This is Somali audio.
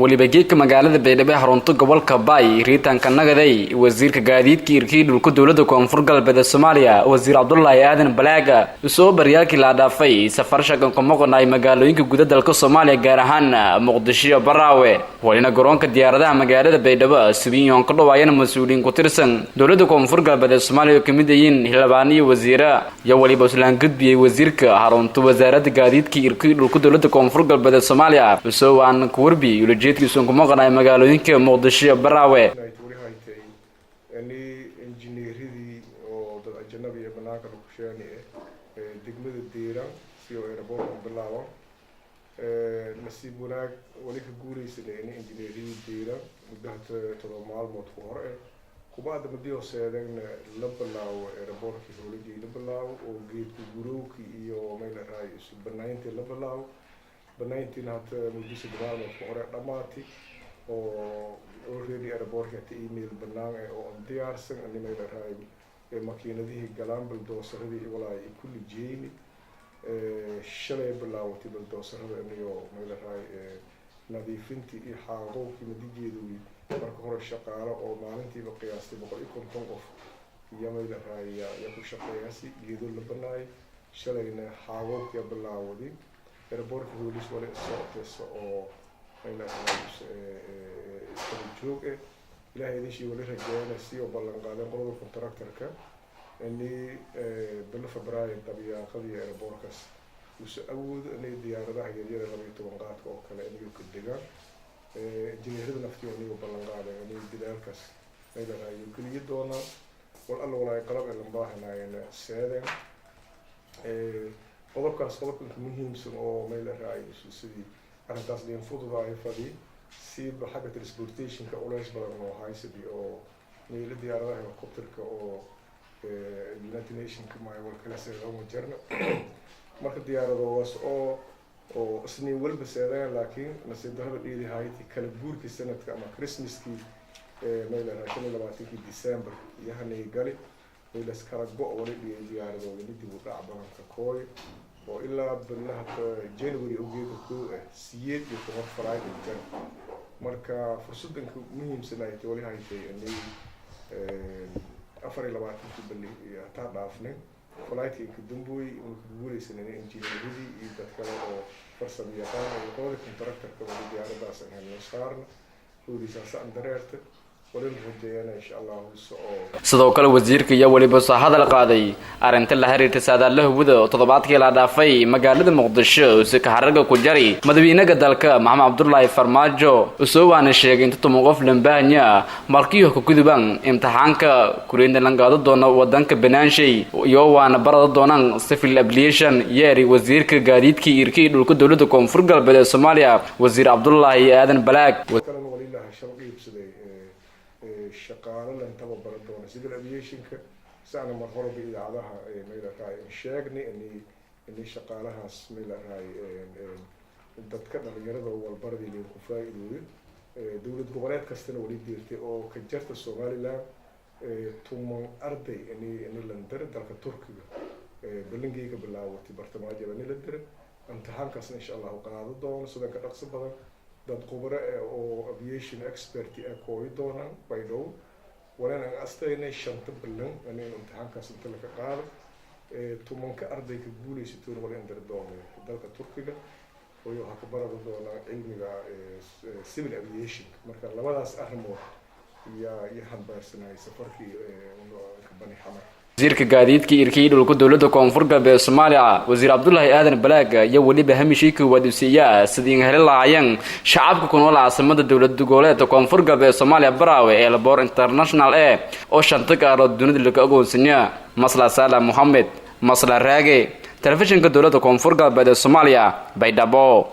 Weliba geedka magaalada Baydhabo ee xarunta gobolka Baay riitaanka nagaday wasiirka gaadiidka irkii dhulka dowlada Koonfur Galbeed ee Soomaaliya, wasiir Cabdulaahi Aadan Balaaga, soo baryaalkii la dhaafay safar shaqan ku maqnay magaalooyinka guda dalka Soomaaliya, gaar ahaan Muqdisho iyo Baraawe. Walina garoonka diyaaradaha magaalada Baydhabo subiyon ka dhawaayana mas-uuliyiin ku tirsan dowlada Koonfur Galbeed ee Soomaaliya oo kamid yihiin xildhibaano iyo wasiira iyo weliba islaan gudbiyey wasiirka xarunta wasaaradda gaadiidka irkii dhulka dowlada Koonfur Galbeed ee Soomaaliya, usoo waan ku warbi ulajeedkiisun ku maqnay magaalooyinka Muqdisho iyo Baraawe. Ni injineeradii oo dad ajanabi ee banaanka lagu sheeni eh degmada Deeran si oo airportka bilaabo. Nasiib wanaag wali ka guuleysanay ini injineeradii Deeran muddo hata 7 maalmood ku hor eh kubacda madii hooseedegna la bilaabo airportkii, howlajii la bilaabo oo geedku gurowkii iyo meel raay isu banayntii la bilaabo. Banayntiina hata muddo 3 maalmood ku hore dhamaatay oo already airportka hata email banaan eh oo diyaarsan ani meel raay makiinadihii galaan, bulldozeradii walaa kulli jeeyni. Shalay bilaawatay bulldozerada inayo meel raay nadiifintii iyo xaaqowkii madigeedowi. Marka hore shaqaalo oo maalintiiba qiyaastay 150 qof iyo meel raay yaa ku shaqeeyaasi geedo la banaayay. Shalayna xaaqowkiya bilaawaday. Airportka hoolis wali socoteysa oo meel raay iskala joog eh. Ilahay idinshii wali rajeeyana si oo ballan qaadeen qolada contractorka ini bilo Febraayo dabiyaaqadii airportkaas uusa awoodo inay diyaaradaha yaryara 12 qaadka oo kale inayo ka degaan. Injineerada naftiyo anigo ballan qaadeen inay dadaalkaas meel raayo geliyi doonaan wal alla walaay qalab ee lambaahanayana seedeen. Qodobkaas qodobka muhiimsan oo meel raayo sidii arrintaas liin fududaay fadhi siiba xagga transportationka culays badan oo haysadi oo meelo diyaaradaha helicopterka oo United Nationka maywal kala seedama jarna. Marka diyaaradoodaas oo isniin walba seedeen, laakiin nasiib darrada dhiidi hayti kala guurkii sanadka ama Christmaskii maylaraa 25-kii December iyo hanay gali maylas kala go' wali dhiyay diyaaradooda dib u dhac badan ka kooy oo ilaa bilaha January ogeeda koo ah 18 flight jar. Marka fursadanka muhiimsan ay wali haytay inay 24-kii bali hataa dhaafnay flightkii ka damboyey inu ka guuleysanay injineeradii iyo dad kale oo farsamo yaqaan oo qolada contractorka wali diyaaradaas aan helno saarna hoolisaasaan dareerta walina rajeeyana insha Allahu oo. Sidoo kale wasiirka iyo weliba soo hadal qaaday arrinta la xiriirta saadaalla hawada oo toddobaadkii la dhaafay magaalada Muqdisho si kaxaraga ku jari madaxweynaha dalka Maxamed Cabdulaahi Farmaajo, usoo waana sheegay inta 10 qof lambaahanya markii ka gudubaan imtixaanka kureynta langaado doona wadanka banaanshay iyo waana barada doonaan civil aviation, yeeri wasiirka gaadiidka irka iyo dhulka dowladda Koonfur Galbeed ee Soomaaliya, wasiir Cabdulaahi Aadan Balaag. Kalena walilaha shal qiibsaday shaqaalo lan tababara doona civil aviationka saana mar horeba idaacadaha mayla raay sheegnay ini shaqaalahaas mayla raay dadka dhalinyarada walbaradii lagu faa-iidooyo. Dowlad goboleed kastana wali deertay oo ka jarta Somaliland 10 arday ini landara dalka Turkiga balangeyga bilaawatay bartamaajaba ini la dira imtixaankaasna insha Allahu qaado doono sidan ka dhaqso badan. Dad khubaro eh oo aviation expert ah kooyi doonaan Baydhabo walana aan astaynay shanta bilan in imtixaankaas inta laka qaado 10-ka arday ka guuleysatoona wala indiri doono dalka Turkiga oo waxaa ka barari doonaa cilmiga civil aviation. Marka labadaas arrimood iyo hambaarsanayay safarkii Bani Xamar. Wasiirka gaadiidka irkii dhulka dowladda Koonfur Galbeed Soomaaliya, wasiir Cabdulaahi Aadan Balaag, iyo weliba hamishii koowaad usiiyaa sidii heli lahaayeen shacabka ku nool caasimada dowlad goboleedka Koonfur Galbeed Soomaaliya Baraawe airport international e oo shanta gaarood dunida laga agoonsanya. Masla Saala Mohamed Masla Raage, telefishinka dowladda Koonfur Galbeed ee Soomaaliya, Baydhabo.